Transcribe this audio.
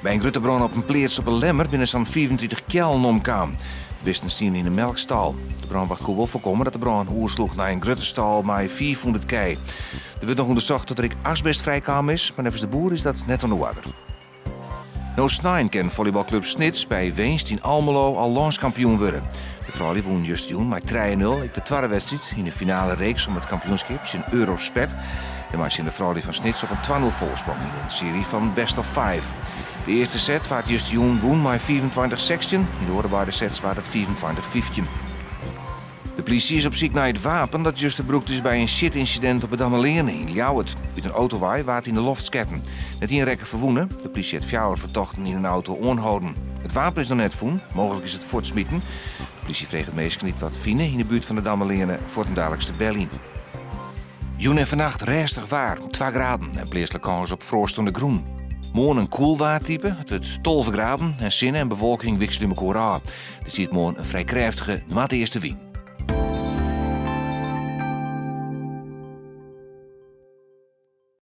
By in grutte brân op in pleats op 'e Lemmer binne sa'n 35 keallen omkaam. De bisten stiene yn in melkstâl. De brânwacht koe wol foarkomme dat de brân oersloech nei in grutte stâl mei 500 kij. Der wurdt noch ûndersocht oft der ek asbest frijkaam is, mar neffens de boer is dat net oan de oarder. No snein kin follybalklup Snits by winst yn Almelo al lânskampioen wurde. De froulju wûnen justerjûn mei trije nul ek de twadde wedstriid yn de finale reeks om it kampioenskip tsjin Eurosped. Dêrmei stean de froulju fan Snits op in twa nul foarsprong yn in sery fan best of five. De earste set waard justerjûn wûn mei 25 16, yn de oare beide sets waard it 25 15. De plysje is op syk nei it wapen dat juster brûkt is by in sjitynsidint op 'e Dammeleane yn Ljouwert. Ut in auto wei waard yn de loft sketten. Net ien rekke ferwûne. De plysje hat fjouwer fertochten yn in auto oanholden. It wapen is noch net fûn, mooglik is it fuortsmiten. De plysje freget minsken dy't wat fine yn de buert fan de Dammeleane fuortendaliks te beljen. Jûn en fannacht rêstich waar, 2 graden en pleatslik kâns op froast oan de grûn. Moarn in koel waartype, it wurdt 12 graden en sinne en bewolking wikselje mekoar ôf. Der stiet moarn in frij krêftige noardeastewyn.